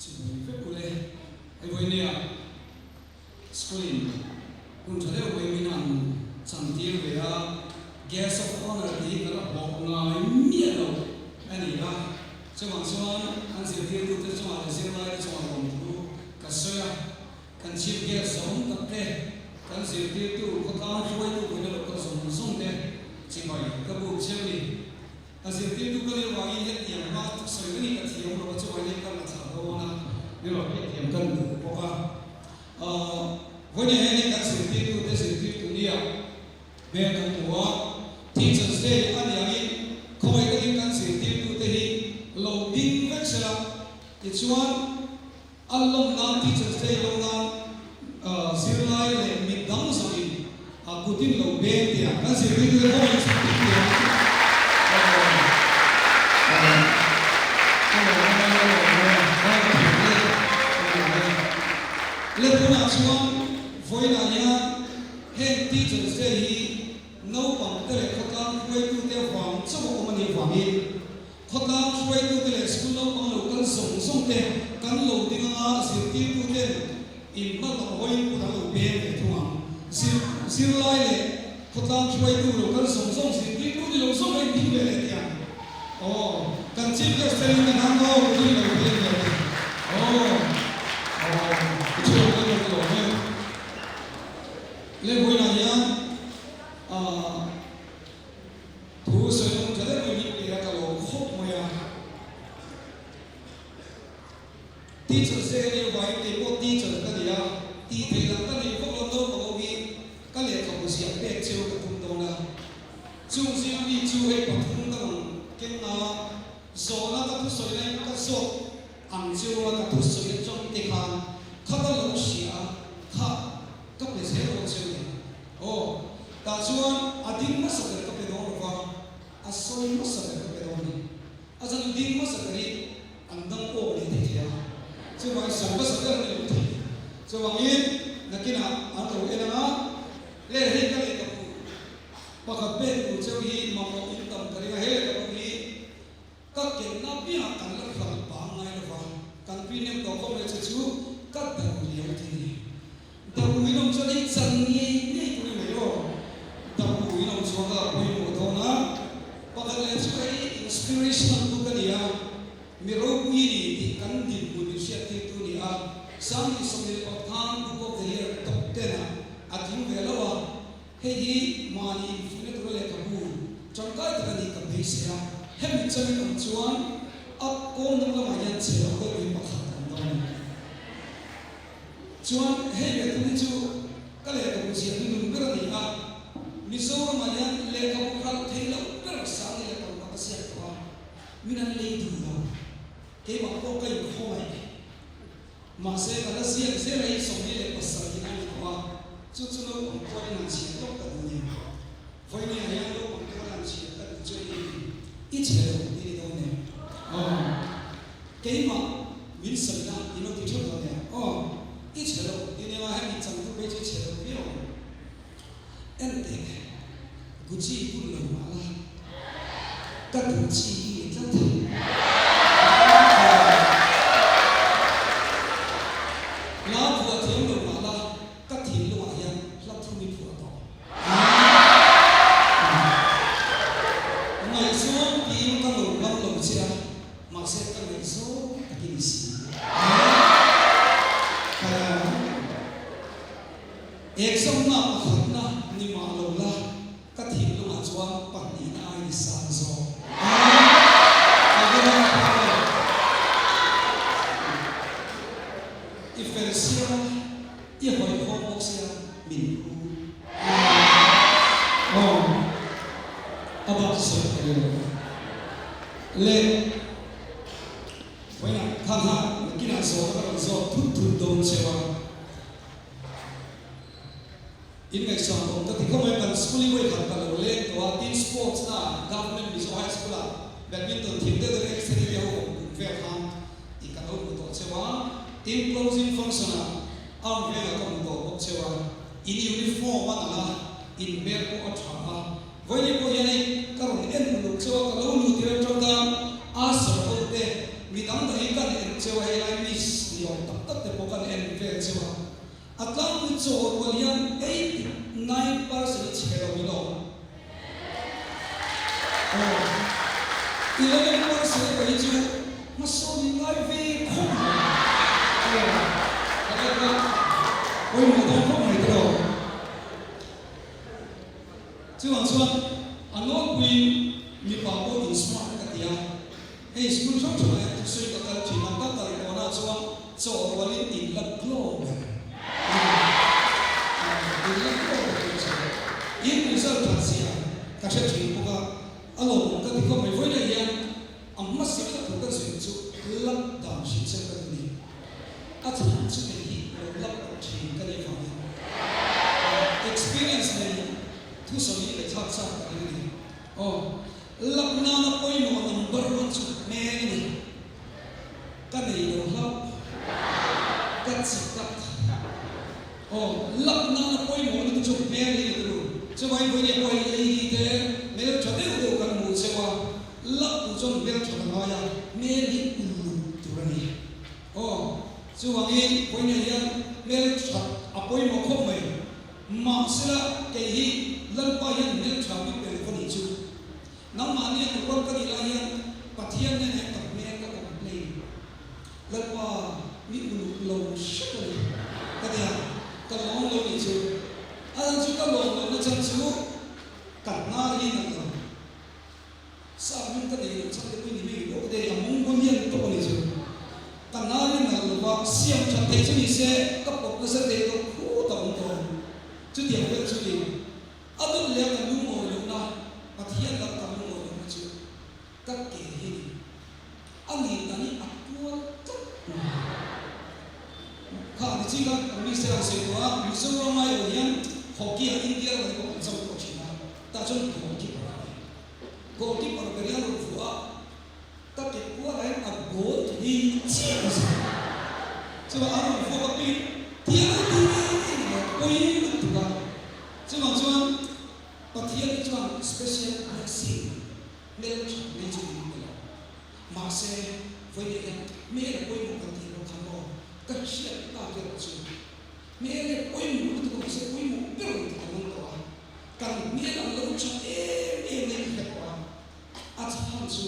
Chibai vek ule. Hei vawinia school in hun tha deuh mai min han chantir ve a, Guest of Honour tih hi ka la hlawh ngai miah lo a ni a, chuvang chuan an zirtirtute chungah leh zirlaite chungah lawmthu ka sawi a, kan Chief Guest zawng tak te, kan zirtirtu khawtlang hruaitu vawiina lo kal zawng zawng te chibai ka buk chiang a ni. A zirtirtu ka nih avangin hetiang hma sawi rengin ka thiam lo a, chuvangin hei kan la thlah dawn a, ni lo hriatthiam kan duh bawk a. Vawiin hian hei kan zirtirtute zirtirtu nia hmel kan hmu a, Teachers Day a nih angin khawngaih takin kan zirtirtute hi lo ding vek sela, tichuan a lawm nan Teachers Day lawm nan zirlai leh mit dang zawhin kutin lo beng teh a, kan zirtirtute kawngin zirtirtu le tunah chuan vawiinah hian heng Teachers Day hi naupang te leh khawtlang hruaitute vang chauh a awm a nih vangin Khawtlang hruaitute leh school naupang lo kal zawng zawng te kan lo ding anga zirtirtuten in hma lam hawiin kut an lo peng ve thung ang. Zir zirlai leh khawtlang hruaitu lo kal zawng zawng zirtirtu ni lo zawng a inding ve leh tih ang. Aw kan Chief Guest te in kan hang aw kut in lo peng ve tih. Aw aw i chhuak kan lo ti awm e. Le vawiinah hian ah. Thu sawi awm tha deuh mai min pe a, ka lawm khawp mai a. Teacher se nia vaiin kei pawh teacher ka ni a, tih theih lah ka nei vak lo, naupang ho hi ka lehkhabu ziah pek cheu ka tum dawn a. Chung zing mi chu hei pathum ka rawn keng a, zawhna ka thusawi laiin ka zawt ang cheu a, ka thusawi atang te khan kha ka lo hria a, kha ka pe zel dawn cheu ni. Aw, tah chuan a ding hmasa ber ka pe dawn lo va, a sawi hmasa ber ka pe dawn a ni. A zan ding hmasa ber hi an dang awk leh thei thei a, chuvangin sawi hmasa ber an ni lo thei. Chuvangin nakinah an lo en ang a, Le hei ka lehkhabu pakhat pek tur cheu hi mamawh in tam ka ring a, he lehkhabu hi ka kenna piangah kan la hral bang ngai lo va, kan premium tawh khawp mai che chu ka dam riau ti ni. Dabuin awm chuan hei chan ngei ngei tur i nei aw. Dabuin awm chuan ka pawimawh dawn a, pakhat leh chu hei inspirational book a ni a, mi ropui ni tih kan dinhmun min hriattirtu a ni a, 2025 Book of the Year top ten ah a tling ve lo a, hei hi mahni infuihna tura lehkhabu tangkai tak a nih ka beisei a, hemi changin awm chuan a kawng dang lamah hian chhe lo deuh hi pakhat a awm dawn a ni. Chuan hei lehkhabu hi chu ka lehkhabu ziah hnuhnun ber a ni a, Mizoramah hian lehkhabu hralh thei loh ber sang leh pangpang ka siam tawh a, min an lei duh lo. Keimah pawh ka inkhawngaih. Mahse ka la ziak zel a hi 27 in a ni tawh a, chu chu naupang pawhin han chhiar tawp ka duh nen. Vawinia hian naupang te khan han chhiar ka duh chu i i chhe lo i ni dawn em? Aw. Keimah min sawi na i lo ti theuh dawn nia. Aw, i chhe lo i nia hemi changtu phei chu i chhe lo viau ang. En teh, Gucci bun lo mah la, ka duh chi i ni tlat. Hla phuah thiam lo mah la, ka thinlungah hian hla thum i phuah tawh. Ngaihzawng tiin ka lo ngam lo che a. Mahse ka ngaihzawng takin i si a. Examna pakhatna ni mah lo la, ka thinlungah chuan pahnihna aiin i sang zawk a. Ka va ram phak lo. I fel sia, i hawihhawm bawk sia, min hu a. Aw, a bak sawi ka ni lo. Le vawiinah khan ha nakinah zawhna ka rawn zawt thut thut dawn cheu a, in ngaihsan awm ka ti khawp mai, kan school hi vawikhat ka lo leng tawh a, tin sports na Government Mizo High School ah badminton thiam deuh deuh ex-Teddy te ho awm kum vel khan i ka lo hmu tawh cheu a, tin closing function ah arm vengah ka hmu tawh bawk cheu a, in uniform a nalh a, in hmel pawh a tha a. Vawiin pawh hian hei ka rawn en uluk chauh a, ka lo luh tir atang khan Asher ho te, Midang dang hi kan en cheu a, helai miss ni awm tak tak te pawh kan en vel cheu a. A tlangpui chaw rual hian 89% hi chhe lo in a awm. Aw, 11% erawh hi chu hmasawn in ngai ve khawp mai. Aw, ka la ka pawimawh dawn khawp mai tawh. Chuvang chuan a nawlpuiin mipa pawh in smart ka ti a, hei school hrang hrangah hian thusawi ka kal thin a, ka kal tawnah chuan chaw rualin in la glow ber in la glow ber tur chu in result that zia ka hre thin bawk a, a lawmawm ka ti khawp mai. Vawiinah hian a hmasa kha thu ka zir chu lap dan hrilh che ka duh ni. A chhan chu kei hi lo lap tawh thin ka nih avangin experience nei thusawi hi ngaihthlak chak ka ring a ni. Aw, lap nana pawimawh number one chu hmel a ni. Ka nei lo hlauh. Ka chi tak. Aw, lap nana pawimawh lutuk chu hmel hi ni turu. Chuvangin vawinia pawh hei lady te hmel tha deuh deuh kan hmuh cheu a, lap tur chuan hmel tha ta ngai a, hmel hi uluk tur a ni. Aw, chuvangin vawinia hian hmel that a pawimawh khawp mai. Mahsela kei hi Lalpa hian hmel tha mi pe lo ka nih chu. Nangmahni an rual ka nih lai hian Pathian nen hian ka hmel ka complain. Lalpa mi uluk lo hrep a ni ka ti a, ka lawm lo nih chu. A chan chu ka lawm lohna chan chu ka hnar hi nalh lo. Sap hming ka nei loh chhan te pawh i ni mai bawk te, a Mongolian tawp a ni chu. Ka ngai nalh lo va, siam that theih chu ni se ka pawp nasa thei tawh khut a awm tawh ang. Chutiang vel chu ni. A dawt leh a ka lungawi lohna, Pathian lam ka lungawi lohna chu ka ke hi ni. A ngil dan hi a kual tlat mai. Kha ni chi kha kan minister an sawi tawh a, Mizoram aiawh hian hockey ah India ram te pawh kan zo tawh thin a, tah chuan goalkeeper a ni. Goalkeeper ber hian rawn vuah a, ka ke kualah hian a goal thei chiah a zir. Chuvang a rawn vuak a pin tiang a ti ngei ngei ni lo, pawi lutuk a. Chuvang chuan Pathian hi chuan special blessing hmeltha mai chu min pe lo. Mahse, vawiin hian hmel a pawimawh kan tih loh kha maw ka hriat tak erawh chu hmel hi a pawimawh lutuk a, mahse pawimawh ber lutuk a awm tawh a. Kan hmel ang lo tha em em in ka hre tawh a, a chhan chu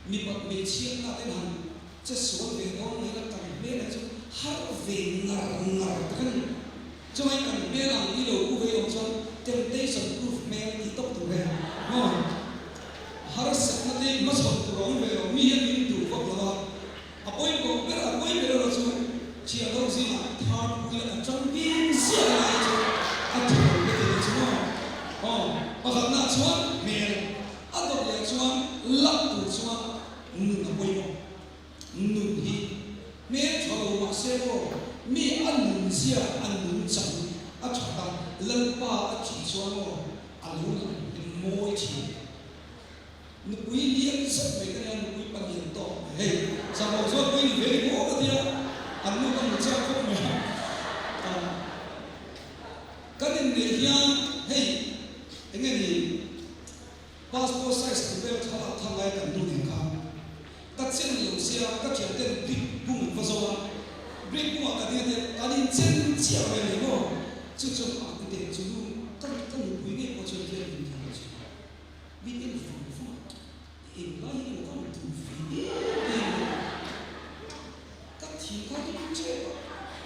mipa hmeichhia na ten han che sual ve dawn mai la kan hmel ah chu har ve ngar ngar tak a ni. Chuvangin kan hmel ang ni lo pu vei awm chuan temptation proof hmel tih tawp tur e maw? Harsatna te hmachhawn tur a awm ve lo, mi hian min duh vak lo a. A pawimawh ber, a pawi ber erawh chu thiahlo zingah thar pui a tang bing ziah lai chu a tha lo ka ti chu maw? Aw, pakhatnaah chuan hmel a dawt leh chuan lak tur chuan nun a pawimawh. Nun hi hmel tha lo mah se maw mi a nun zia a nun chang a that a, Lalpa a thih chuan maw a lo lang mawi thin. Nupui lian zet mai ka nia, nupui palian tawk mai hei. Zahmawh chuan pui ni ve ni maw ka tia, an nu ka hmu chiah khawp mai a. Kan inneih hian hei eng nge ni passport size tur vel thlalak kha ngai kan nu nen khan ka chen lo sia ka thian ten brick bung an va zo a, brick bungah ka ding a tia kan inchen chiah ve ni maw chu chuan a ti teh chu nu ka nupui ngei pawh chuan hian min ti chu. Mi en vang vang a, englai hi emaw ka rawn duh ve em em a, ka thin kha ka ring tep a,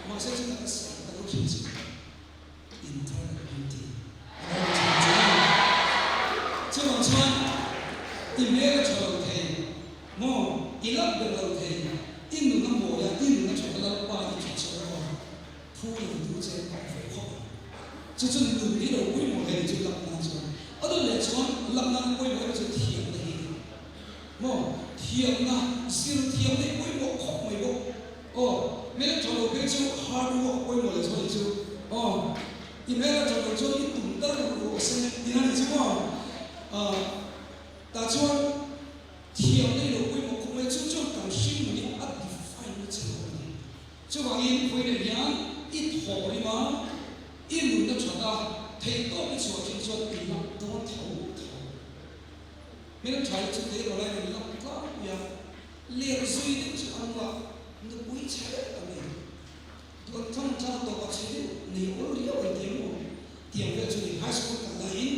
mahse chutah ka sawi ka lo hrilh chu internal beauty a lo ni thin chu a ni. Chuvang chuan i hmel a tha lo thei maw, i lak ber lo thei, i nun a mawi a, i nun a tha ka Lalpa i tha chu maw, Phu lo tu che a awm ve khawp ang. Chu chu nun hi lo pawimawh hle ni chu lak nan chuan. A dawt leh chuan lak nan pawimawh erawh chu thiamna hi a ni. Maw? Thiamna, zir thiamna hi pawimawh khawp mai bawk. Aw, hmel tha lo phei chu hard work pawimawh leh chuan ni chu. Aw, i hmel a tha lo chuan i tum tal rawh se tih a ni chu maw? Aw, tah chuan thiamna hi lo pawimawh khawp mai. Chu chuan kan hringnun hi a define na che lo a ni. Chuvangin vawiinah hian i thawh rim a, i nunna that a, theihtawp i chhuah thin chuan i lak dawn tho tho. Hmeltha hi chu tleirawl a in lak tlangpui a, ler zui deuh chu an ngah nupui chhe deuh an nei. Duan thang tlang tawp a chhe deuh nei awl riau an ti maw? Tiang vel chu ni high school kal laiin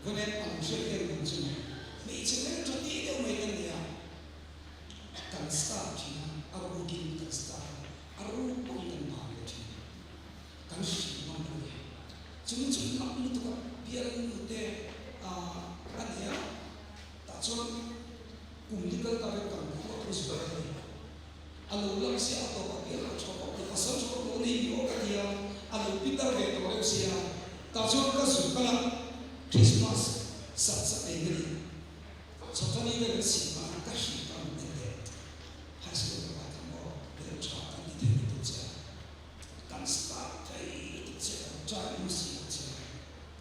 Vanet a lo hriat em ang chu hmeichhe hmeltha tih deuh mai kan nei a, kan star thin a, a rukin kan star a, a ruk pawhin kan bang leh thin. Kan hrilh ngam lo le. Chumi chu lak lutuk a bialnu te a nei a, tah chuan kum li kal ta vek kan khua thu zual a ni. A lo lang sia a tawp a bial lo tha vak lo, pasal tha vak lo nei ni aw ka ti a, a lo pitar ve tawh reuh sia, tah chuan ka zuk kal a, Christmas sat sat ei ka ni. Chawthani vel an siam a, ka hrilh ta ang en teh. High school ka kai kha maw, hmel tha kan ti thei lutuk che a. Kan start thei lutuk che kan try lu si ang che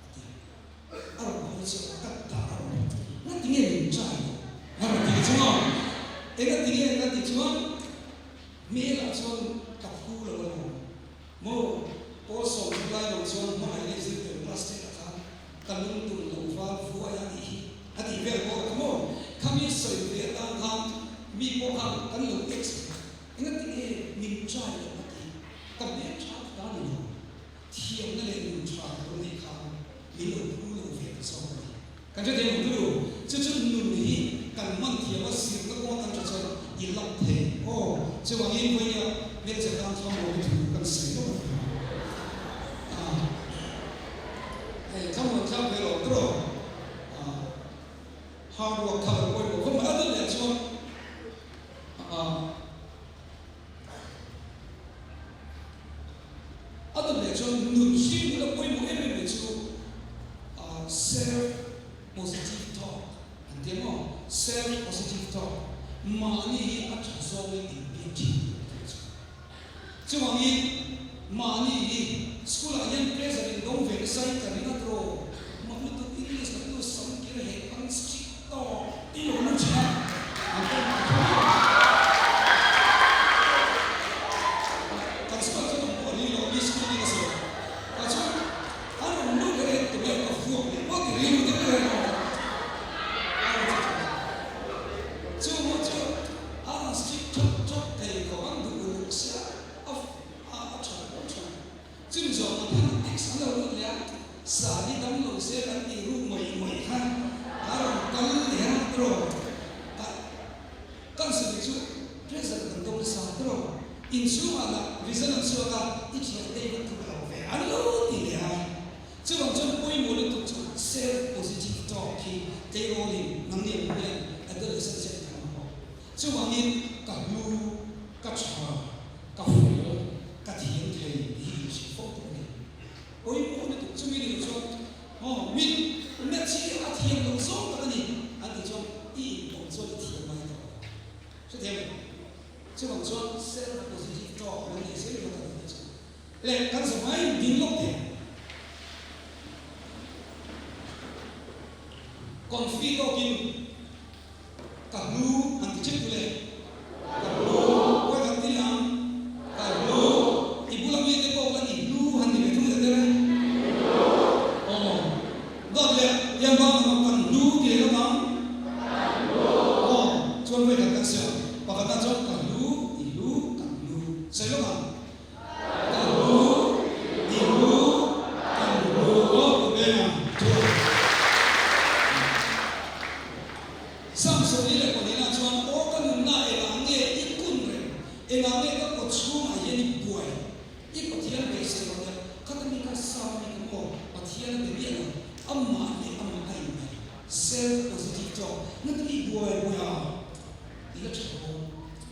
a ti a. A rawn hawi chu ka dah a rawn Ngati nge min try lo? A rawn ti chu maw? Engati nge ka ti chuan hmel ah chuan ka phu lo alawm maw? Pawl sawmthum lai lo chuan hmangaih leh zir tel class ten ah khan ka lungtum lo val vuai a nih hi a tih vel bawk a maw? Khami sawi ve atan khan mi pawh khan kan lo ex Engati nge min try loh a ti? Ka hmel tha ta ni lo. Thiamna leh nun tha ka lo neih khan min lo phu lo ve ta zawk a ni. Kan hre thei ang tulu, chu chu nun hi kan hman thiam a zirna kawnga kan tha chuan i lak thei. Aw, chuvangin vawinia hmelchhe tan thlam lo hi thu kan sawi lawk a ni. Ah, hei thlam rawn thlak ve lo tawh. Ah, hard work kha lo pawimawh khawp mai. A dawt leh chuan A dawt leh chuan nun hring la pawimawh em em mai chu self positive talk an ti ang aw, self positive talk, mahni hi a tha zawngin inbiak thin tur a tih chu. Chuvangin mahni hi school ah hian pressure in dawng ve nasa in ka ring a tiraw, mak lutuk English kan nu sam kir heh an strict tawk i lo lu thin a, an awm ang tho mai a. Kan school ah chuan awm pawh a ring lo, mi school in a sawi tah chuan an rawn lut leh en tunge ka vuak leh pawh ti ring deuh deuh a rawn che thin a. Chu maw chu A rawn strict thawk thawk thei khawp an duh uluk sia a a a tha pawh tha. Chumi zawh mathematics an lo lut leh a, sa hi dam lo se kan tih ruk mawih mawih kha a rawn kal leh a tiraw ka kan sawi chu pressure kan dawng nasa tiraw inchhungah lah result an chhuak a i thiante i va tluk lo ve an lo ti leh a. Chuvang chuan pawimawh lutuk chu self positive talk hi tleirawlin nangni ang hian adolescent hian kan mamawh. Chuvangin ka hlu, ka tha, ka fel, ka thiam thei tih hi inhrilh fo tur a ni. Pawimawh lutuk chumi ni lo chuan aw mit maths hi a thiam lo zawng tak a ni an tih chuan i inpawm chuan i thiam ngai tawh lo. Hrethiam em? Chuvang chuan self positive talk lo nei zel ila ka duh te chu. Leh kan zavai ding lawk teh. Confi tawkin ka hlu han ti chep tu le. Ka hlu pawi kan ti leh ang. Ka hlu i bula mi te pawh khan i hlu han ti ve thung leh der e. Aw dawt leh tiang bang ang kan hlu ti leh lawk ang. Aw chuan vawi khat kan siam pakhatna chuan ka hlu i hlu kan hlu sawi lawk ang. Ka hu, i hu, kan hu aw ka beng ang chu a ni. Samson i leh Palina chuan aw ka nunna engah nge i kun reng, engah nge ka kawt chhungah hian i buai, i Pathian beisei lo nia, khata mi kha Sam mi kha maw Pathian a be miah lo, amah leh amah a inhmel, self positive talk, nati i buai buai a, i la tha dawn,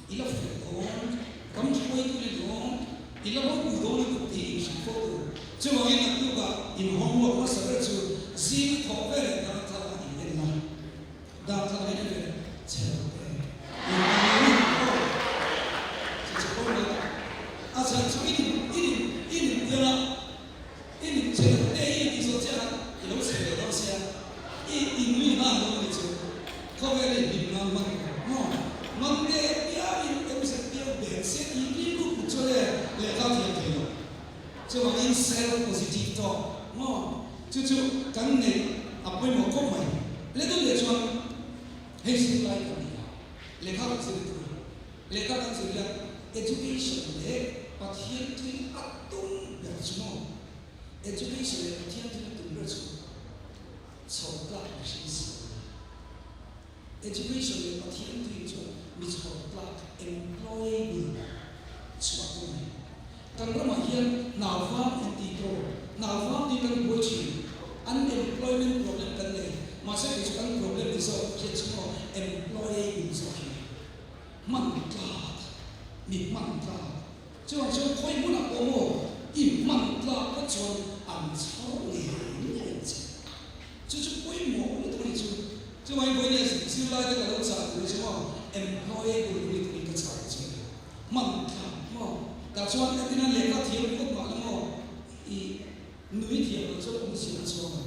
i la fel dawn, Ram hruaitu ni dawn, i la ropui dawn lutuk tih in hrilh fo tur. Chuvangin naktukah in homework hmasa ber chu zing i thawh ve leh darthlalang in en la, darthlalang in en ve leh che lo teh in en in aw che che pawh mai ta. A chhan chu i nin i nin i nin tiang a i nin che lo teh hi i tih zawh chiah khan i lo chhe ve dawn sia i inui nghal dawn a ni chu. Khawvel hi hlim nan hman tur maw? Monday apiangin MZP a bel se tih rilru put chu le lehkha thiam thei lo. Chuvangin self positive talk maw? Chu chu kan neih a pawimawh khawp mai. Leh dun leh chuan. Hei zirlai kan ni a, lehkha kan zir tur, lehkha kan zir hian education leh Pathian thil a tum ber chu maw? Education leh Pathian thil a tum ber chu chhawr tlak mihring si a ni. Education leh Pathian thil chuan mi chhawr tlak employable chhuah tum a ni. Kan ramah hian hna vang an tih tawh, hna vang tih kan buai thin, unemployment problem kan nei, mahse kei chu kan problem ni zawk hriat chu maw employable zawk hi hman tlak, mi hman tlak, chuvang chuan khawi hmunah pawh maw i hman tlak phawt chuan an chhar ngei ngei ang che. Chu chu pawimawh lutuk a ni chu. Chuvangin vawiin zirlai te ka lo chah tur chu maw employable ni turin ka chah che. Hman thlak maw? Tah chuan entirna lehkha thiam ringawt mah la maw? I nui thiam loh chuan awm zia a chuang a.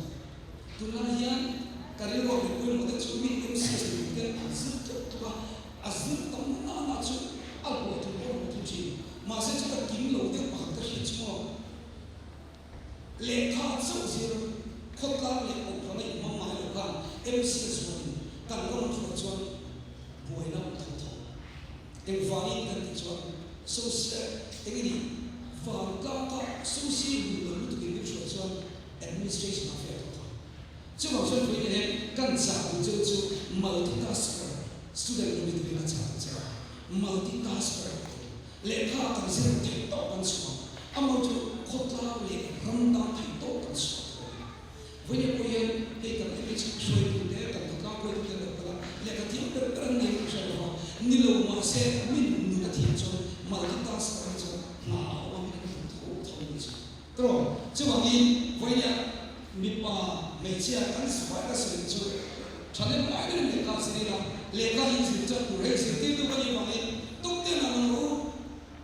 Tunlai hian ka rilruah min pawimawh deuh chu mi MCS ni tur ten an zir tluk tluk a, a zir tam na na chu a hlawhtling pawh a hlawhtling thin. Mahse chu ka kim lo deuh pakhat ka hriat chu maw? Lehkha chauh zir khawtlang leh kohhrana inhmang ngai lo khan MCS rualin kan ram thuah chuan buaina awm tho tho. Engvangin kan tih chuan social eng nge ni vantlang kha social duh lo lutuk in min hruai chuan administration a fair tho tho. Chuvang chuan vawiin hian kan chah duh cheu chu multitasker student lo ni turin ka chah duh che a, multitasker lehkha kan zir theih tawh kan chhuah amaw chu khawtlang leh ram dang theih tawh kan chhuah tho a ni. Vawiin pawh hian hei kan MHP hruaitute, kan khawtlang hruaitute an lo kal a, lehkha thiam ber ber an nei hre lo va, ni lo mahse min nun a thiam chuan multitask a nih chuan hna a awm angin an hmu tho tho a nih chu. Tawh, chuvangin vawiin mipa hmeichhia kan zuvai ka sawi chu thahnem ngai deuhin lehkha a zir ila, lehkha hi zir chat tur hei zirtirtu ka nih vangin tawkten a lang rawh u,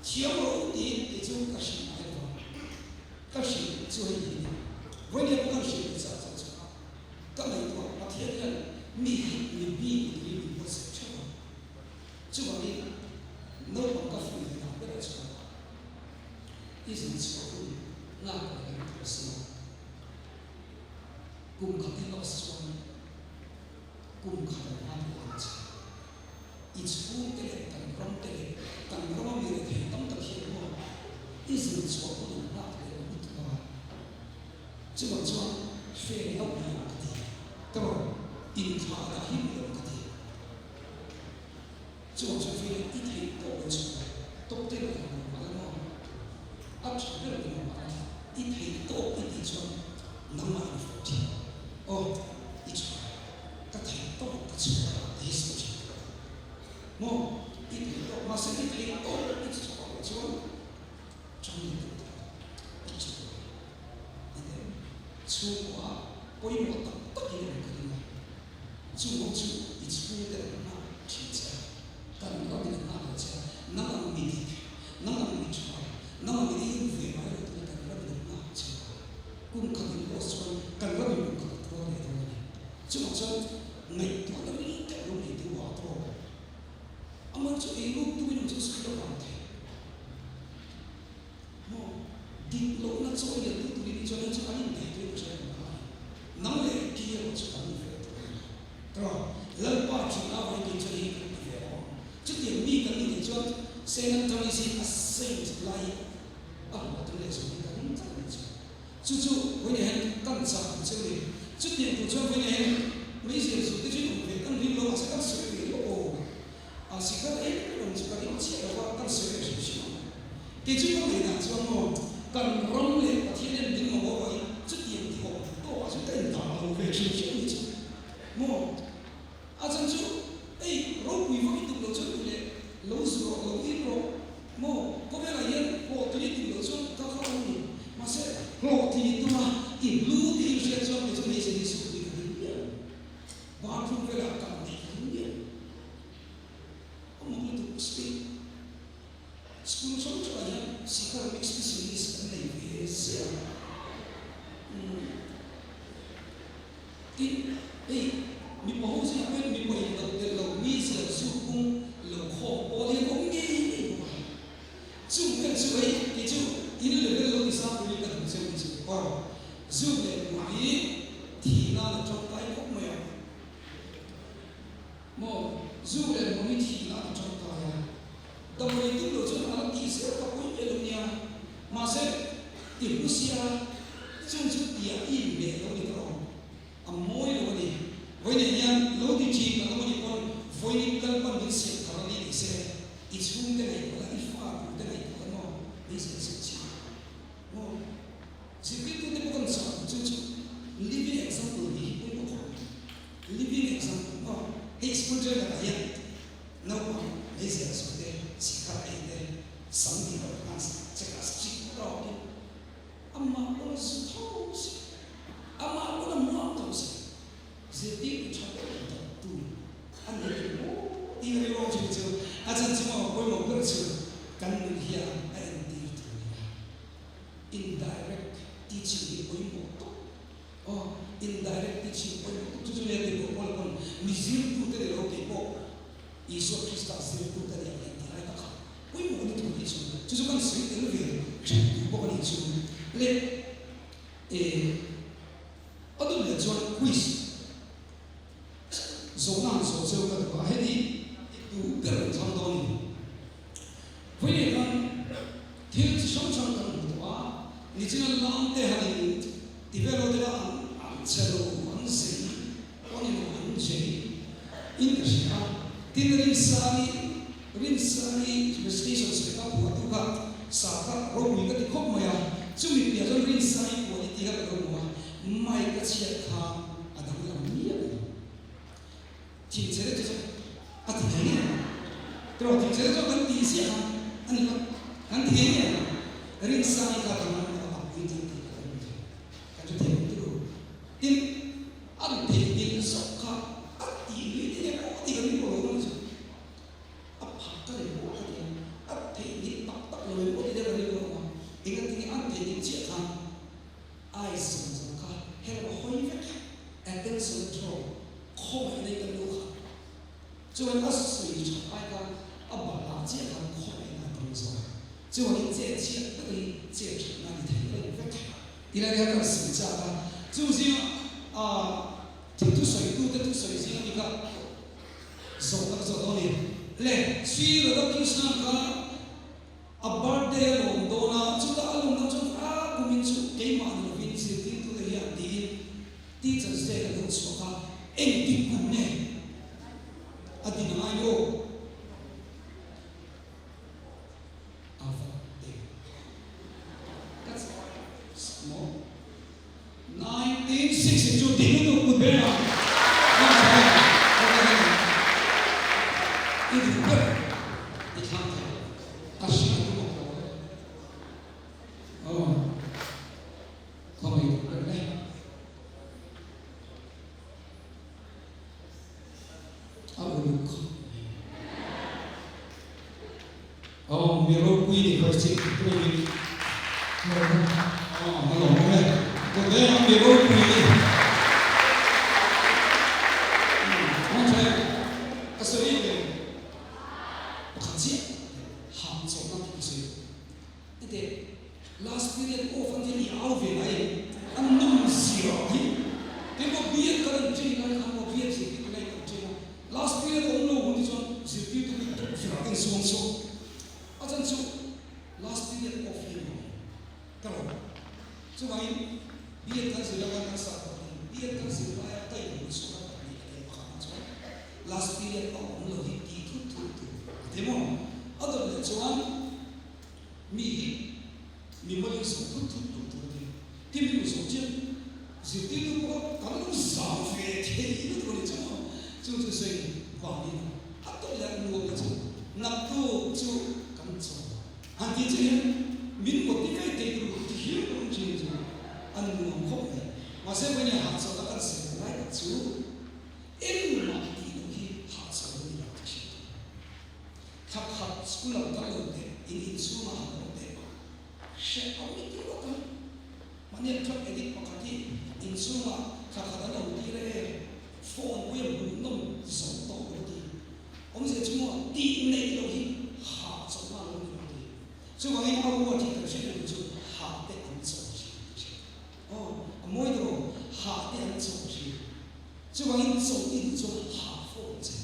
thiam rawh u tiin kei chu ka hrilh ngai lo va. Ka hrilh chu hei hi a ni. Vawinia pawh kan hrilh leh chah chah chu ka ngaihtuah Pathian hian mi hi mi bik ni turin min buatsaih theuh a. Chuvangin naupang ka fuih leh dah berah chuan i zin chhuah hun nghak leh kan tur a si a. Kum khat i loss chuan kum khat an nghak leh ang che. I chhungte leh kan ramte leh kan rama mi rethei tam tak hian maw i zir chhuah hun an nghak leh lo lutuk a, chuvang chuan fair loh hi ang ka ti. Ka rawn inthlah dah hi ni lo ka ti. Chuvang chuan fair i theih tawh lo chhung a, top ten ah i rawn mal maw? A tha ber i rawn mal a, i theih tawk i tih chuan nangmah in fawh thin. Aw, i tha. Ka theih tawk ka chhuah a ti hi sawi thin ka ni. Maw? I theih tawk, mahse i theih tawk i chhuah loh chuan changin deuh tawh i chhuah a ni teh. Chhungkua pawimawh tak tak in awm ka ring a, chung ho chu i chhungte an nghak thin che a, kan ramin an nghak lo che a, nang ang mi dik, nang ang mi tha, nang ang ei ve ngai lo turin kan ramin an nghak che a. Kum khat in loss chuan kan ramin kum khat a tuar leh dawn a ni. Chuvang chuan ngaihtuahna ril deuh lo nei deuh a tawk. Amah chu ei ruk tumin awm chu sawi lo vang thei. Maw? Dik lohna chaw lian tu turin hi chuan hei chu an inneih tuin ka hre lo ngai. Nang leh ki erawh chu kan ni ve tawh a ni. Tawh, Lalpa thin a vawi kei chuan hei kan ti ve lo ang. Chutiang mi kan ni thei chuan Saint Anthony's hi a saint lai a hlawhtling leh zawng hi ka ring tlat a ni chu. Chu chu vawiin hian kan chak ang che u ni. Chutiang tur chuan vawiin hian meizial zu te chu in awm ve kan ring lo mahse kan sawi ve lawk aw. A sikhat em em ang chu ka ring chiah lo va kan sawi ve hrim hrim ang. Kei chu ka ngaihdan chuan maw kan ram leh Pathian hian min mamawh vangin chutiang ti awm tawkah chuan ka indah lo ve hrim hrim a ni chu maw. A chhan chu ei ropui vak i tum loh chuan duh leh lo zu rawh, lo in rawh maw? Khawvelah hian hlawhtling i tum loh chuan ka kha awm ni. Mahse, hlawhtling i tum a, i hlu tih i hriat chuan kei chu hmeichhe hi sukpui ka ring miah lo. Bathroom velah kan neih ka ring miah lo. A mak lutuk speak. School hrang hrangah hian sikar mix specialist kan nei ve ziah a. Umm. Tin, hei mipa ho zingah pawhin mipa in lo telh lo, mi zial zu pung lo khawm pawl hi an awm ngei ngei bawk a. Chung ten chu hei kei chu in level lo ti sang turin ka duh cheu ni chu. Aw, zu leh mut hi thih nan a tangkai khawp mai a. Maw? tih nan a tangkai a, damdawi tum lo chuan a la tih zel ka pui ve lo nia. Mahse, i hmu sia, chung chu tia i inbeh lo ni ka awm. A mawi lo a ni. Vawiinah hian lo ti thin kan awm a nih pawn vawiin Lalpan min siam thar a ni tih se i chhungte ngaihtuah la, i fa tute ngaihtuah la maw? Beisei zet chin maw? Zirtirtute pawh kan chah ang chu chu living example tih hi pawimawh khawp mai. Living example maw? Hei school trainer ah hian naupang meizial zawh te, sikha ei te, sam tih loh khan check a strict tawkin Amah pawn a zu tho si, amah pawn a muang tho si, zirtirtu tha deuh in tak tu a nei lo maw tih ka rilru thin chu a chan chu maw pawimawh ber chu kan nun hian a entir tur a ni a, indirect teaching hi pawimawh tawp aw, indirect teaching pawimawh tawp chu chu nia tih pawh pawl pawn mi zirtute ni lo keipawh Isua Krista zirtu ka nih ang tih lai tak kha pawimawh lutuk a nih chu. Chu chu kan sawi tel ve ṭhin tur bawk a nih chu. Le eh a dawt leh chuan quiz zawhna han zawh cheu ka duh a, heti i duh ber an thlang dawn a ni. Vawiin khan thil chi hrang hrang kan hmu tawh a, nichina lam te han in ti vel ho te kha an chhe lo, an zei. Aw ni lo an chei in ka hria a, tin Rinsani Rinsani station sawi kha phuah tu kha sa kha ropui ka ti khawp mai a, chumi piah chuan Rinsani quality kha ka lo hmu a, mic a chhiat kha a danglam miah lo. Thinchhe deuh chu chu a ti ngei ngei ang, tiraw thinchhe deuh chuan kan tih ziah a a ni lo, kan ti ngei ngei ang, Rinsani kha danglam lo a puitling tih ka lo hmu thei, ka hre thei lo tiraw. Tin, an theihnghilh zawk kha a tih lui te nge pawh tih ka ring pawh lo ang chu. A phak ka nei pawh ka ti a, a theihnghilh tak tak lo em pawh ti deuh ka ring pawh lo ang. Engati nge an theihnghilh chiah khan eyes zawng zawng kha help a hawi vek a, attention a draw, khawngaih nei kan lo kha. Chuan a sawi that ai khan a bahlah chiah khan khawngaihna a tam zawk a. Chuanin chet chhiat takin chet thatna a ni thei reng vek. Ti lai kha kan sawi chak a, chu zinga ah thil thusawi tute thusawi zinga mi kha zawhna ka zawh dawn a ni. Le, Sri Radhakrishnan kha a birthday a lawm dawn a, chutah a lawm dawn chuan a kumin chu keimah ni lovin zirtirtute hian tiin Teachers Day a lo chhuak a, engtik kum nge a din a ngai maw? A va teh ka maw? 1962 tih lutuk kut ber a i duh ber i thlang thei a hriat tum a pawl aw khawngaih duh ber le. A uluk khawp mai. Aw mi ropui ni khawi chik turin aw a lawm awm e. Kawtdeng a mi ropui ni. Aw tha em? Ka sawi ve pakhat chiah hahchawlhna tih ka sawi. Heti last period off an hian i au ve ngai em? An nawm zia hi keimah biak kan an train lai khan maw biak zirtirtu lai kan train a, last period a awm lo hun te chuan zirtirtu hi tukverh ten suang chhuak a chan chu last period off hi a nuam ka lo. Chuvangin biak kan zir lai khan kan sah tawh nen biak kan zir laia ka inhmuh chhuah na pahnih a tel pakhat ah chuan last period a awm lo hi tih thut thut tur a ti maw? A dawt leh chuan Mi hi mi mawlin zawh thut thut tur tur a ni. Tin, mi zawh chian zirtirtu pawh kan lo zam ve thei lutuk a ni chu maw? Chu chu sawi vangin a tawlh leh nuam te chu naktu chu kan chaw han tih chiah hian min motivate thei tur ti hial ka awm thin chu a nuam khawp mai. Mahse, vawiin hahchawlhna kan sawi lai tak chu engmah tih loh hi hahchawlhna ni lo tih hriat tur. Thla khat school ang kal lo teh, in inchhungah han awm teh. Hreh awm i ti ngawt ang. Mahni an drug addict pakhat hi inchhungah thla khat an awm tir e, phone pawh hi a hmuhnawm zo tawh lo ti. Awmzia chu maw tih neih loh hi hah chawlhna a lo ni lo ti. Chuvangin a word hi kan hriat reng chu hah te an chawl thin tih hriat. Aw, a mawi deuh aw, hah te an chawl thin. Chuvangin chawlh i duh chuan hah phone che.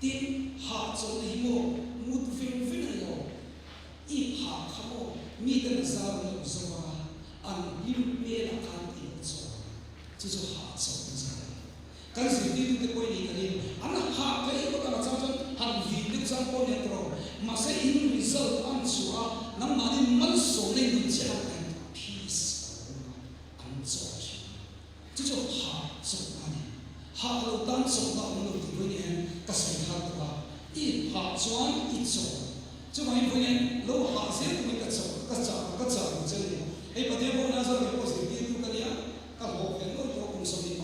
Tin, hahchawlhna hi maw mut veng veng a ni lo. I hah kha maw miten a zar an lo zo vang a, an hlim hmelah khan i lo chawl ang. Chu chu hahchawlhna chu a ni. Kan zirtirtute pawh i nih ka ring. An hah theih ngawt ang a chang chuan han vin deuh chang pawh nia tawh. Mahse in result an chhuah a, nangmahni malsawmna in nun chiah ang khan peace a lo awm a, an chawl thin a. Chu chu hah chawlhna a ni. Hah lo tan chawlhna awm lo tih vawiin hian ka sawi thar tawh a. I hah chuan i chawl. Chuvangin vawiin hian lo hah zel tumin ka chawl, ka chah, ka chah duh che a ni. Hei Pathian pawh ina zawrh pawh zirtirtu ka nia. Ka hlawh ve nual tawh kum 23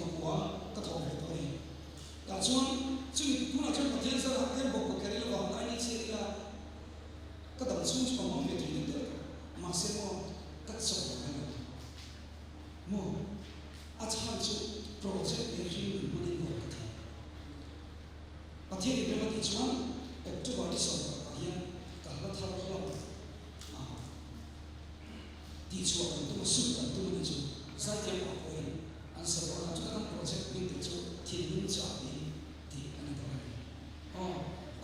ka thawk ve tawh a ni. Tah chuan chumi tunah chuan Pathian zarah tlem bawk ka kher ila vang lai ni chhiat ila ka dam chhung chu ka hmang ve thei deuh deuh tawh. Mahse maw ka chaw ngai lo maw a chhan chu project leh ring nun hmangin nuam ka thei. Pathian in rem a tih chuan October ni 10 ah hian ka hla thar hlauh a. Tihchhuah kan tum a, sut kan tum a ni chu. Zaithiam pah pawhin an sa dawn a, chuta kan project hming te chu thinlung chah ni tih a ni dawn a ni. Aw,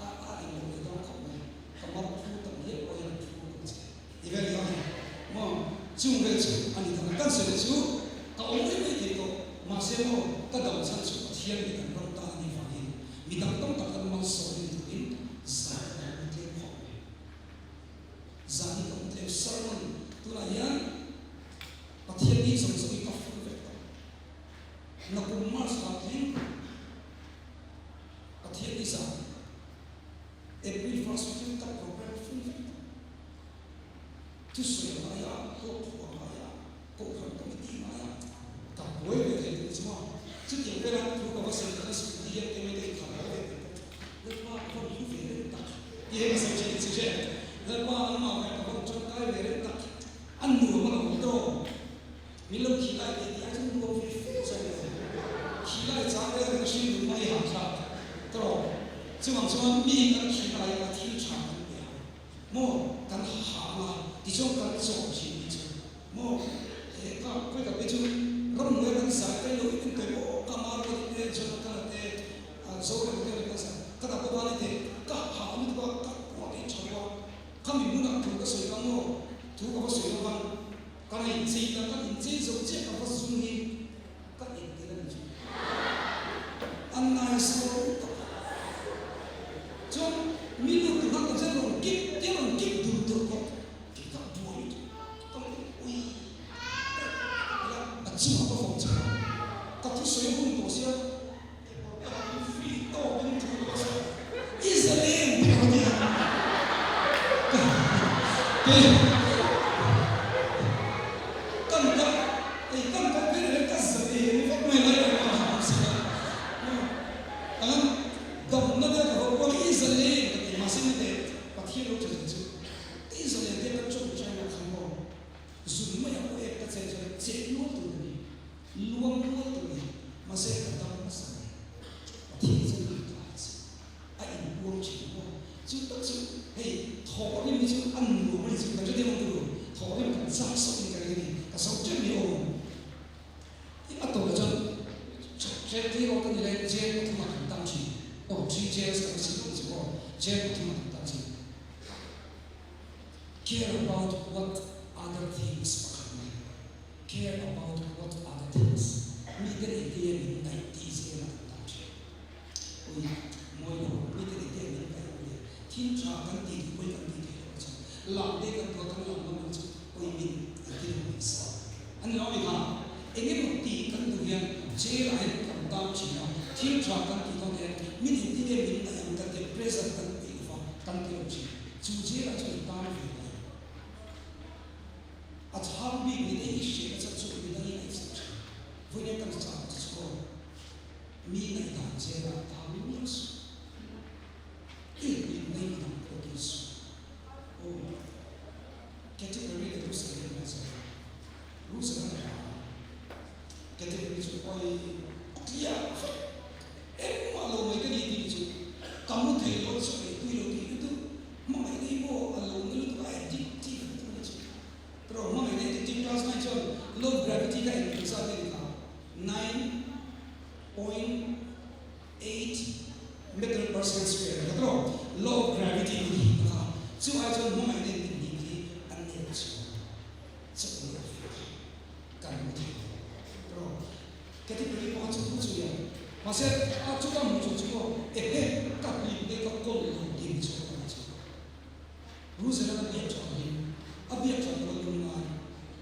a a englo leh dawn khawp mai, ka mar phu tam hial pawh hian a phu ang che. Ti vel dawn a ni maw? Chung vel chu a ni dawn a, kan sawi chu ka awm mai mai thei tawh, mahse maw ka dam chhan chu Pathian leh kan ram tan a nih vangin mi dang tam tak an malsawm rin turin zai ka lo tlem khawp mai. Zan hi ka hmu tlem sermon tunah hian Pathian ni zawng zawng hi ka full vek tawh. Nakum March ah thleng Pathian ni zan April first week thleng ka program full vek tawh. Thusawi a ngai a, hlawhthu a ngai a, kohhran committee a ngai a, ka buai ve thei tur chu maw. Chutiang vela thu ka va sawi tana scooty hian kei te inkhalh haw ve thei bawk. Lalpa ka van hlu ve reng tak tih hei ka sawi thin chu che. Lalpa nangmah vang ka van tangkai ve reng tak a nuam a lo awm tawh. Min lo khi lai teh tih ai chuan nuam ve fe zawk lo. Khi lai chang reng reng a hring nun mai hahthlak tawh. Chuvang chuan mi kan khi lai anga thil tha kan pe ang maw kan hah anga tichuan kan chawm thin hi chu maw he ka khawi ka pe chu ramhnuai kan zai kai lo in en maw ka mar pawh te Jonathan a te Zoram te kan zai ka dah bawk a ni te ka hah lutuk a ka kuah in tha lo a khami hmunah thu ka sawi ka maw thu ka va sawi lo khan ka inchei ta ka inchei zo chiah ka va zum hi ka entir a ni chu a nice lo tak chuan mi lut tur khan kan zen rawn kip te rawn kip dur dur bawk kei ka buai lutuk ka ui a chungah ka vawm chho a ka thusawi hun tawh sia free tawkin thu ka va sawi i zalen tih ka va ti a kei Kan kal ei kan kal phei reng ka zalen vek mai lai lo a han awm si a. Kan damna te ka va kual i zalen ka ti mahse ni teh Pathian lo tha zia chu i zalen te ka tawngtai na khan maw zun mai a pawh ek ka che chuan cheh nual tur ka ni luang nual tur ka ni mahse ka dam hmasa mai Pathian chuan min kai che. A inpuang thin maw? Chu tak chu hei thawh rim hi chu a nuam a ni chu kan hre deuh ang turu thawh rim kan chak sawt in ka ring a ni ka so tep ni aw i a tawh chuan hrek tih rawh ka ni le jail pathum ah kan tang thin aw three jails kan si deuh chu aw jail pathum ah kan tang thin care about what other things pakhat mai care about what other things miten engtin nge min ngaih tih zel a kan tang thin. Ui, mawi lo, mite leh te min kaih ang le. Thil tha kan tih duh pawhin kan tih theih loh chu. Lam te kan tuah kan lam ngam lo chu ui min an ti lo min sa. A ni lo mi kha, eng emaw tih kan duh hian jail ah hian kan tan thin a, thil tha kan tih dawn hian min engtin nge min ngaih ang kan tih pressure kan peih lova kan ti lo thin. Chu jail ah chuan tan ve mai. A chhang bik ni te i hriat a chan chu midang i ngaihsak thin. Vawiin kan chang chu chu aw. Mi ngaihdan zela tang miah suh. I hlim mai mi dang pawh dil suh. Aw, category leh rules ang hian kan sawi a. Rules ang hian a hla a. Category chu awi tliah vek. Engmah lo mai ka ni tih chu ka mu thei lo chu ei tui lo tih lutuk hmangaihna hi maw a lo na lutuk a addictive lutuk a ni chu. Pero hmangaihna addictive class 9 chuan low gravity kha engkim zat nge ni kha? 9.8 meter per second square. Law of gravity min hip kha chu ai chuan hmangaihna in min hip hi an nep chhuak a, chawlh leh fek hi kan hmu thei lo. Tiraw? Ka ti pui pawh a chu chu chu ya. Mahse a chuta hmu chu chu aw ehe ka hlim te ka kawl lo tih ni chhuak ang chu. Ruzela ka biak tha hi a biak that loh a lung ngai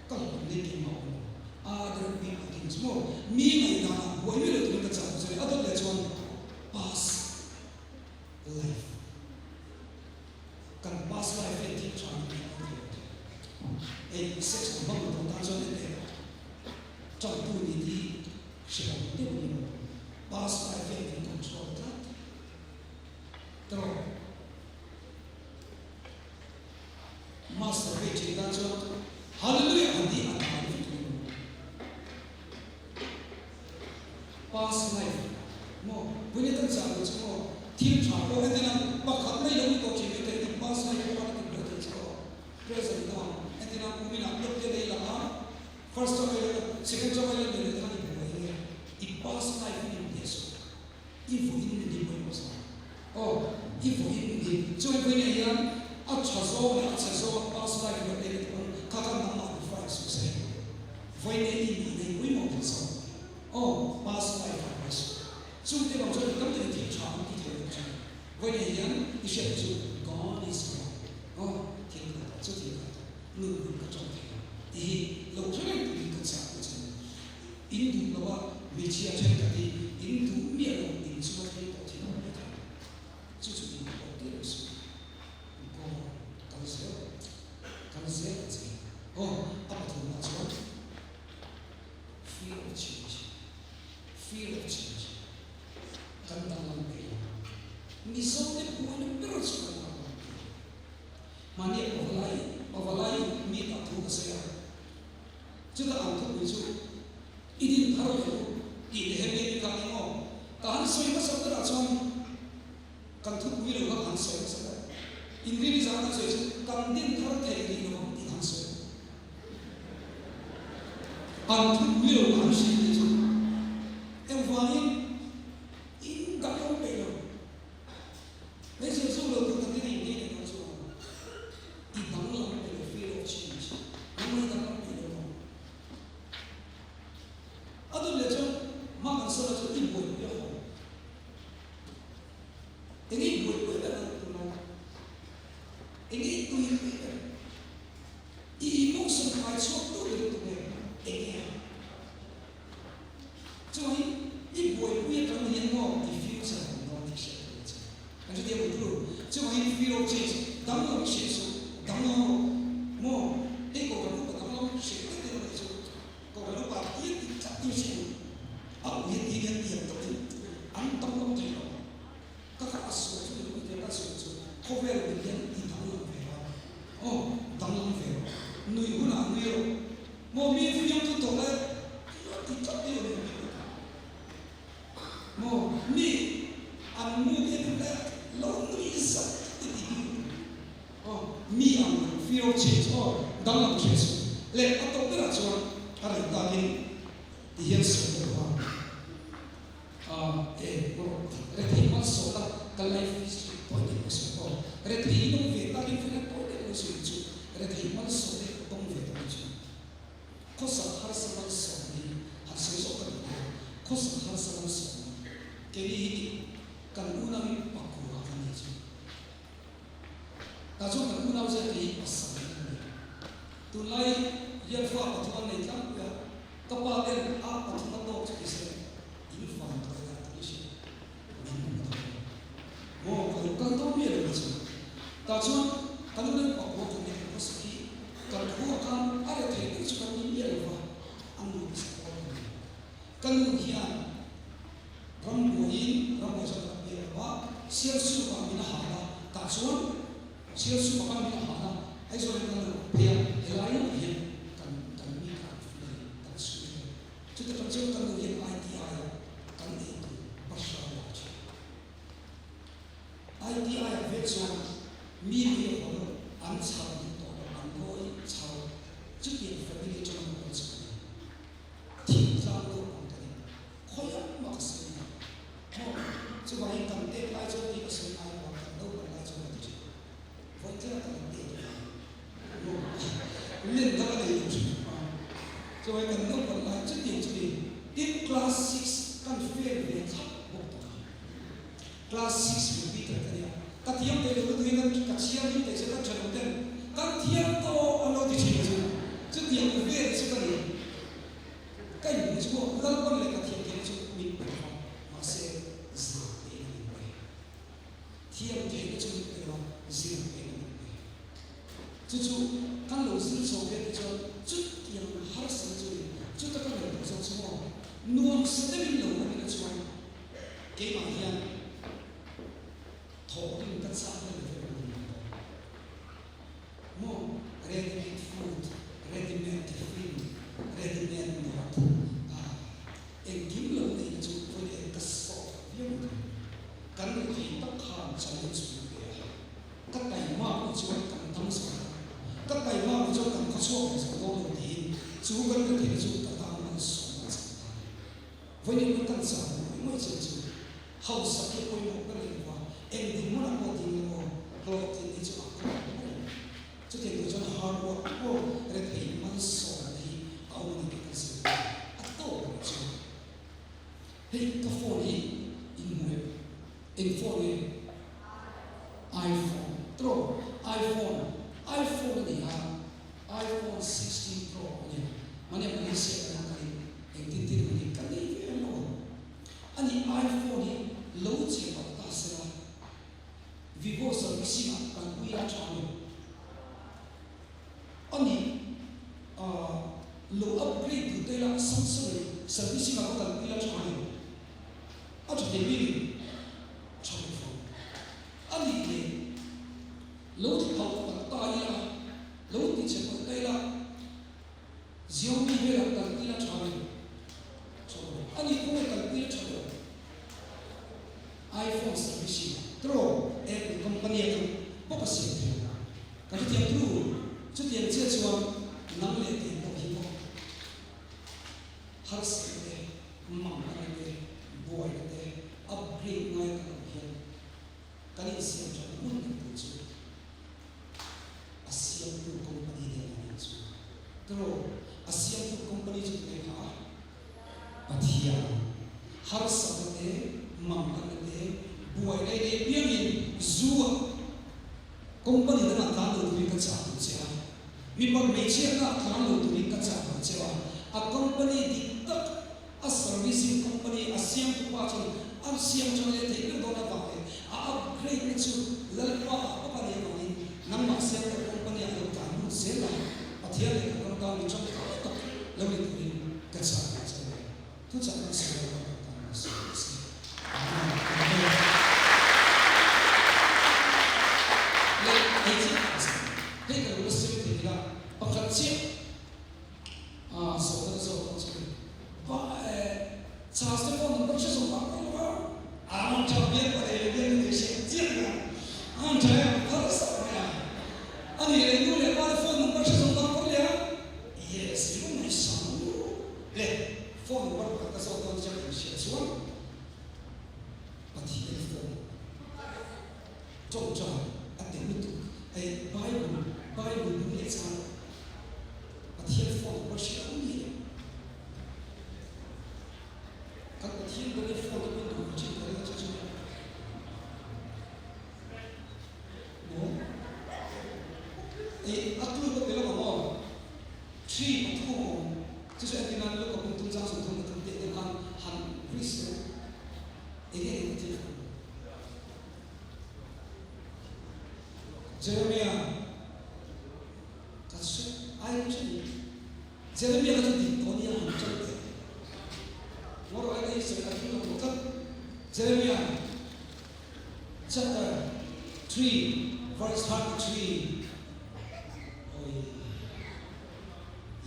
ka hlawm leh keng a awm lo. Other people things maw mi ngaihdan ah buai mai lo turin ka chak chu a dawt leh chuan past life kan past life hian thil tha ni tih kan thei lo thei. Hei sex ang hmang lo tan chuan ente Changtu ni ti hrehawm deuh a ni lo. Past life hian min control tlat tawh. Master ve thin tan chuan Hallelujah han tih a tam vek a ni lo. Past life maw Punia kan chah lo chu maw thil tha pawh entin a pakhat mai lo ni tawh thin mai thei past life pawh a ti buai thei chu aw present dan entin a kuminah top te lei lang a First chawhmeh leh second chawhmeh leh leh khan i buai nge i past life in in suh i vawiin min hi pawimawh zawk aw i vawiin min hi chuan vawiin ah hian a tha zawng leh a chhe zawng a past life lo nei ka duh ang kha khan nangmah define suh se vawiin e i nih nei pawimawh ber zawk aw past life ah buai suh chungte vang chuan mi tam takin thil tha an ti thei lo thin vawiin ah hian i hriat chu God is God aw thil ka tawh chu thil ka tawh Nun hun ka tawng thei lo tih hi lo hre reng turin ka chak ta che. In duh lo a, hmeichhia thenkhat hi in duh miah lo in chunga thleng tawh thil awm mai thei. Chu chu in pawh tir ang suh. Go on, kal zel rawh. Kal zel ang che. Aw, a pathumah chuan fear of change, fear of change, kan danglam peih lo. Mizote buaina ber chu kan danglam peih lo. Mahni pavalai pavalai mi tah thu ka sawi a, chutah ang thupui chu i din thar leh u tih leh hemi ni kha eng aw? Ka han sawi hmasa berah chuan kan thupui lo kha ka han sawi hmasa ber. Inrini zan kan sawi chu kan din thar thei rih lo ang tih ka han sawi. An thupui lo ka han hrilh tih chu engvangin in dang lo peih lo. Hei zir zuk lo tur kan ti nei ngei leh dawn chuan i danglam pe lo feel of change nangmah i danglam pe lo maw? A dawt leh chuan mah kan sawi chu i buaipui a haw enge i buaipui ber ang tunlai enge i tuipui ber i emotion kai chhuak tu ber tu nge enge a Chuangin i buaipui atang hian maw i future awm dawn tih hriat tur a che. Kan hre thiam ang turu. Chuangin fear of change, danglam hriat suh, danglam rawh maw? Hei Kohhran upa danglam hriat deuh deuh erawh chu Kohhran upa tir tih tlat tir hriat ang. A ui a tir hian tiang takin an danglam thei lo. Ka kha a sual chu ni lo tia ka sawi chu khawvel min hian i danglam ve a, aw danglam ve rawh, nui hunah nui rawh. Maw mi fiamtu tawh lai a ti tlat deuh a ni ang tih ka maw mi an mu em em lai lo nui zat tlat i tih hi aw mi ang fear of change aw danglam hriat suh leh a tawp berah chuan a rei takin ti hian sawi ka duh a. A e bawk rethei hmansawn a ka life history tawi deuh ka sawi bawk. Rethei in awm ve takin fela tawi deuh lo sawi chu rethei hmansawn hi ka tawng ve tawh chu. Khawsak harsa hmansawn hi han sawi zawk ka duh lo. Khawsak harsa hmansawn keini hi kan unau in pakua kan ni chu. Tah chuan kan unau zet hi pasal kan ni. Tunlai hian fa pathum an nei tlangpui a, ka pa ten a pathum a tawk chu tise in fan tawh ila tih hriat min hmu tawh lo. Maw ka lo kal dawn miah lo kha chu. Tah chuan kan unau pakua kan nei kan khawsak hi kan khua khan a re thei deuh chu kan ni miah lo va, a nu pasal pawh kan ni. Ka nu hian rambuaiin rambuai chuan ka pian lo a, Sialsupa min a hal a, tah chuan Sialsupa khan min a hal a, Aizawl in kan lo phei a, helai lamah hian kan kan mi kha kan feel kan chhui a ni. Chuta tang chuan kan nu hian ITI ah kan ei tur bahra a lak thin. ITI ah vek chuan mi mi a haw lo, an chhar duh tawh lo, an ngawi chhar chutiang family atanga kan chhuah a ni. Thingtlang deuh ang ka ni. Khawiah mah ka sawi lo. Maw? Chuvangin kan tek lai chuan tih ka sawi ngai lo a, kan naupang lai chuan. Chuvai kan naupan lai chutiang chu ni. Tin, class six kan fail ve thlap bawk tawh a. Class six repeater ka nia. Ka thiam thei lo lutuk in ka chhiar hlim thei che kan tha lo ten kan thiam tawh an lo ti thin chu. Chutiang vel chu ka ni. Ka inhmuh chu maw Lalpan leh ka thiam theihna chu min pe lova, mahse zir peihna min pe. Thiam theihna chu min pe lova, zir peihna min pe. Chu chu kan lo zir chho ve te chuan chutiang harsatna chu ni. Chuta ka ngaihtuah zawk chu maw nuam sa deuhin lo awm ila chuan keimah hian thawhrim ka chakna level a ni tawh. Maw ready made food, ready made tiffin, ready made note ah engkim lo neihna chu vawi eng ka sawt viau mai thei. Kan rethei tak khan challenge min pe a, ka taima nih chuan kan dam zo ang, ka taima nih chuan kan khawchhuak leh zo dawn lo tiin chu kan retheihna chu ka tan an sawm a chang ta a ni. Vawi eng kan chang mai mai chiah chu hausa hi a pawimawh ber leh lo a, eng dinhmunah pawh ding emaw hlawhtlin hi chu a kawng mai a ni. Chutiang tur chuan hard work pawh rethei malsawmna hi a awm a ni tih kan sawi dawn a, a tawp ber chu hei ka phone hi in hmu em? Eng phone nge? iPhone Pro, iPhone, iPhone a ni a, iPhone 16 Pro a nia, mahni a Malaysia kan awm kalin engtin tin emaw ni ka nei ve reng lo ang. Ani iPhone hi lo che palh ta sela, Vivo servicing ah kalpui a tha lo. Ani lo upgrade duh te ila Samsung in servicing ah va kalpui la tha lo. A tha thei bik in tha lo fo. Anih leh lo ti hauh palh ta ila, lo ti chhe palh ta ila, Xiaomi velah kalpui la tha lo. Tha lo. Anih kawng e kalpui la tha lo. iPhone servicing tro Apple company a khan bawk a siam thei a. Ka hrethiam thu chutiang chiah chuan nang leh kei pawh hi maw harsatna te, manghana te, buaina te upgrade ngai kan awm hian kan insiam thatna hmun ber tur chu a siamtu company nen an inchung a. Tro a siamtu company chu tunge kha a? Pathian, harsatna te, manganna te, buaina i neih piangin zu ah company dangah tlan lo turin ka chah lo che a, mipa hmeichhiatna ah tlan lo turin ka chah lo che a, a company dik tak, a servicing company, a siamtu pa chuan a siam tha leh theih ber dawn avang leh a upgrade na chu Lalpa ah bawk a nih avangin nangmah siamtu company ah lo tlan lut zel a, Pathian leh kan ram tan mi tangkai tak lo ni turin ka chah ve che a ni. Thuchah kan sawi lo a, kan tan lo sawi ve se. Amen. Le hei chiah ka sawi. Hei ka lo la sawi thei ila pakhat chiah ah zawhna ka zawk dawn che ni. Ba eh Charles te phone number hre zawk vang mai lo a. Ang tha biak pa nei leh biak na nei hriat chiah ila ang tha em phar sak mai a. A nih leh nu leh pa te phone number hre zawk vang phawt leh a. Yes, i va ngaihsang u le. Phone number pakhat ka zawk dawn chiah kan hriat chuan Pathian phone tawngtai a tel lutuk. Hei Bible, Bible bung leh chang Pathian phone number hriat a awm ngei em? Kan Pathian ber hi phone te pawhin duh ve thin ka ring a che chu maw? Ei a clue ka pe lawk ang aw. Three pathum a awm. Chu chu entir nan Luka pum tum chang 33 tih deuh khan han risk deuh eng nge ni Pathian phone. Jeremiah ka hre ai hre ni. Jeremiah kha chu dik tawh nia han ṭan teh. Ngaw rawh hei sawi a ring lo tlat. Jeremiah chapter 3 verse 33 Oi.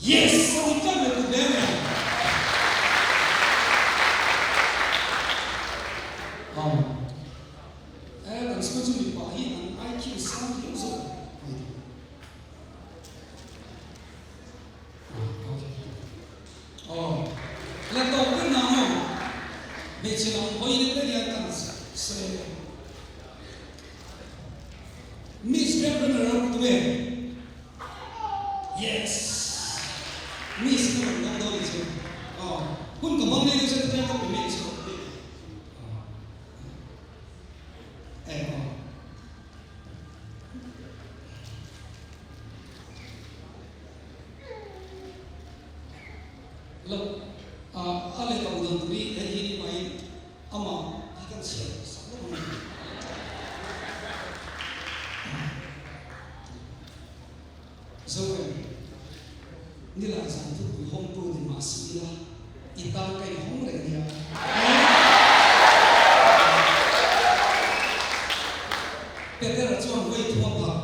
Yes! A dik tlat mai kut leng e. Aw. Eh, kan school chu mipa hi an IQ sang viau zawk mai. Aw, la tawp ber na maw? Hmeichhe lam hawi leh ber hian kan sawi a. Miss Grand Runner a tu nge? Yes! Miss ka rawn dawng. Lo a lehkhabu dawn tur hi hei hi ni mahin amah hi kan chhiar sak lawk ang a ni. Zoram, nilai zan thupui hawngtu ni mah si ila, i tan ka inhawng reng nia. Petera chuan vawi thua phak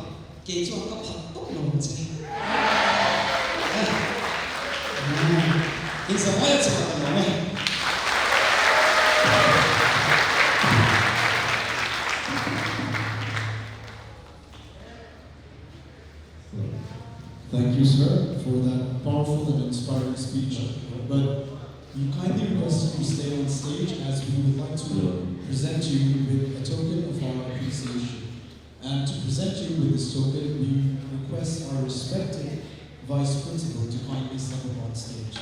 Kei chuan ka phat tawp lo ang che. In zavaia chhuah ka lawm e. Thank you sir for that powerful and inspiring speech but we kindly request you stay on stage as we would like to present you with a token of our appreciation. And to present you with this token, we request our respected Vice Principal to kindly step up on stage.